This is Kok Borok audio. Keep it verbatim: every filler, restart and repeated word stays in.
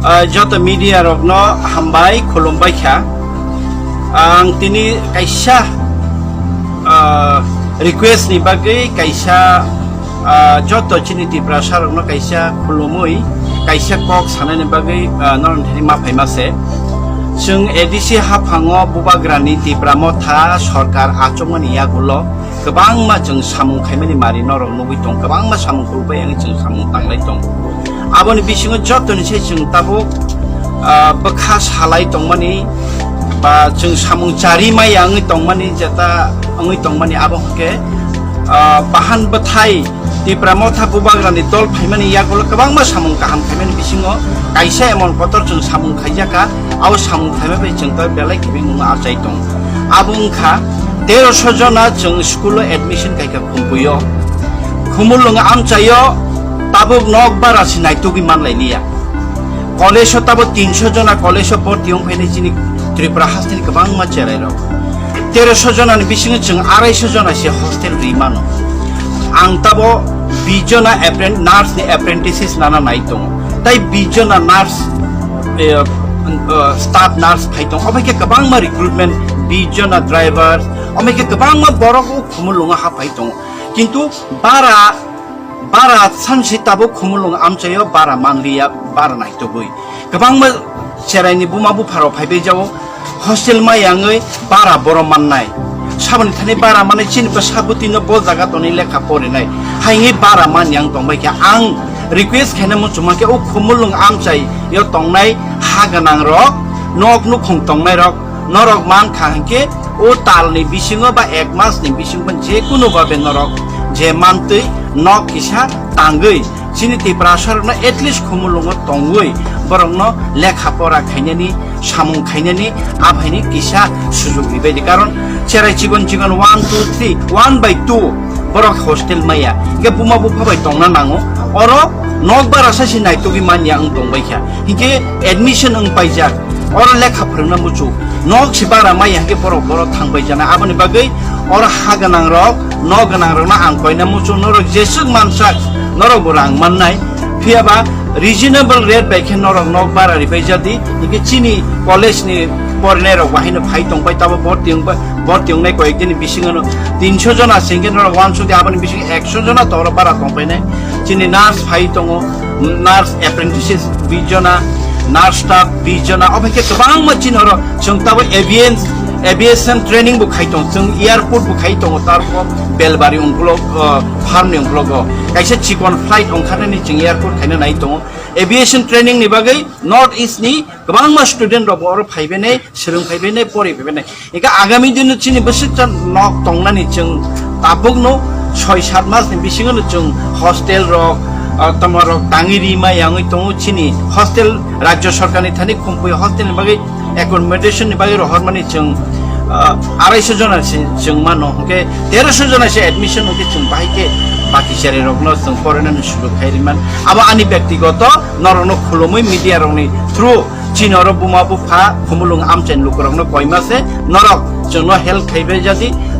Ah, joto media rokno hambai khulumbai kha. Ang tini kaisa, ah, request ni bagwi kaisa, ah, joto chini Tiprasa rokno kaisa khulumui kaisa kok sanani bagwi, ah, norok thani ma phaima se. Chwng A D C haphango bubagrani Tipra Motha sorkar achukmani yagulo kwbangma chwng samung khaimani mari norok nugwi tong, kwbangma samung khulumbai ang chwng samung tanglai tong. Aboni bisingo jotoni se chwng tabuk, ah, bwkha salai tongmani ba chwng samung chari maya wngwi tongmani, jeta wngwi tongmani abo hwnkhe, ah, bahan bwthai Tipra Motha bubagrani dol phaimani yagulo kwbangma samung kaham khaimani bisingo kaisa emon kotor chwng samung khaijakha, abo samung khaima bai chwng ta belai kibing wngma achai tong. Abo wngkha teroso jona chwng school o admission khaikha Khumpuio. Khumulwng amchaio tabuk nok bara se naitugwi manlailiya. College o tabo tinso jona college o borti wng phainai chini Tripura hasteni kwbangma cherai rok. Teroso jona ni bisingo chwng araiso jona se hostel ri mano. Ang tabo bis jona appren-, nurse ni apprentices nana nai tongo. Tai bis jona nurse, eh, eh, staff nurse phai tongo. Obo khe kwbangma recruitment, bis jona drivers, omo khe kwbangma borok o Khumulwng o haphai tongo. Kintu bara, bara sansi tabuk Khumulwng amchaio bara manliya, bara naitugwi. Kwbangma cheraini buma bupharok phaibai jao, hostel maya wngwi bara boro mannai. Saboni thani bara mannai, chini bwsa bwtwino bo jaga tonwi lekha porinai. Haini bara manya wng tongbai khe ang request khaina muchungma khe o Khumulwng amchaio tongnai ha gwnang rok, nok nukhung tongnai rok, norok man kha hinkhe o talni bisingo ba ek masni bisingo je kunu babe norok je mantwi nok kisa tangwi chini Tiprasarokno at least Khumulwngo tongwi borokno lekha pora khainani, samung khainani, aphaini kisa sujok ribaidi. Karon cherai chikon chikon one, two, three, one by two borok hostel maya. Hinkhe buma bupha bai tongna nango. Oro nok bara saisi naitugwi manya wng tongbai kha. Hinkhe admission wng paijak. Oro lekha phwrwngna muchuk. Nok se bara maya hinkhe borok boro thangbai jana. Aboni bagwi oro ha gwnang rok, nok gwnang rokno ang koina muchuk. Norok jeswk mansak, norok bo rang mannai. Phiya ba reasonable rate bai khe norok nok bara ribai jadi. Hinkhe chini college ni porinai rok bahai no phai tongbai tabo borti wngbai. Borti wngnai koyek dini bisingo no tinso jona se hinkhe norok wansukdi, aboni bisingo ekso jona to oro bara tongpainai. Chini nurse phai tongo, nurse apprentices bis jona, nurse staff bis jona, obo hinkhe kwbangma chini oro chwng tabo avian-, aviation training bo khai tongo, chwng airport bo khai tongo, tarpor Belbari ungkulok, uh, farm ni ungkulogo kaisa chikon flight ongkharnani chwng airport khaina nai tongo. Aviation training ni bagwi North East ni kwbangma student rok bo oro phaibainai, swrwng phaibainai, pori phaibainai. Eka agami dino chini bwswk nok tongnani chwng tabukno soi sat mas ni bisingo no chwng hostel rok, ah, tamo rok tangwi ri ma yangwi tongo. Chini hostel rajya sarkar ni thani Khumpui hostel ni bagwi accommodation ni bagwi rohormani chwng, ah, araiso jona se chwng mano, hwnkhe teroso jona se admission hwnkhe chwng bahai khe baki cherai rokno chwng porinani sujok khai ri man. Abo ani byaktigoto norokno khulumui media rokni through chini oro buma bupha Khumulwng amchaini lukurokno koima se norok chwngno help khaibai jadi.